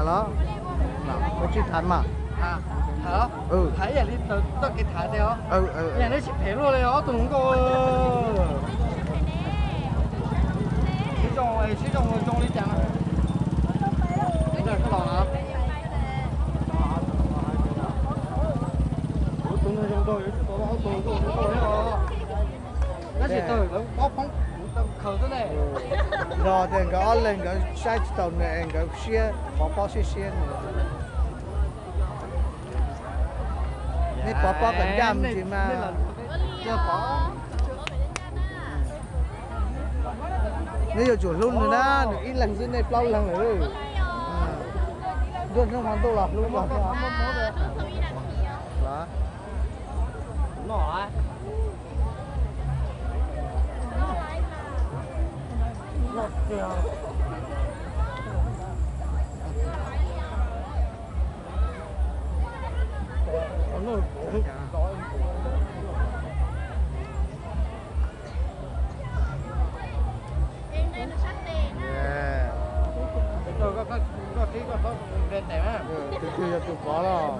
Los, koj tsis tham mas. Tham, tham ib yam li txoj kev tham tiag os. Yam neb sib phem luaj li ob tug hluas nkauj. Sib zoo, sib zoo zoo li cas? Koj los, tus neeg zoo nraug yuav tsum tau ob tug hluas nkauj li os. Tab sis tawg lawv pob poob, tawg khaws xwb ne. Yog tias nkawd ob leeg nkawd saib tsis taus nws es nkawd siab, pov pob siab siab nws. Nej pov pob kom ncaj mus ntsis mas. Nej yuav tsum hlub nws na, nws ib leeg xwb nej plaub leeg lawm. Nruab hnub hmo ntuj los hlub los. Tus twg yog tus pov los?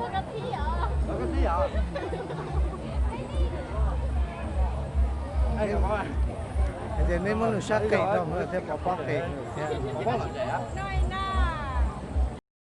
Hais tias neb muab nws sab qis rau thiab pov pob qis thiab.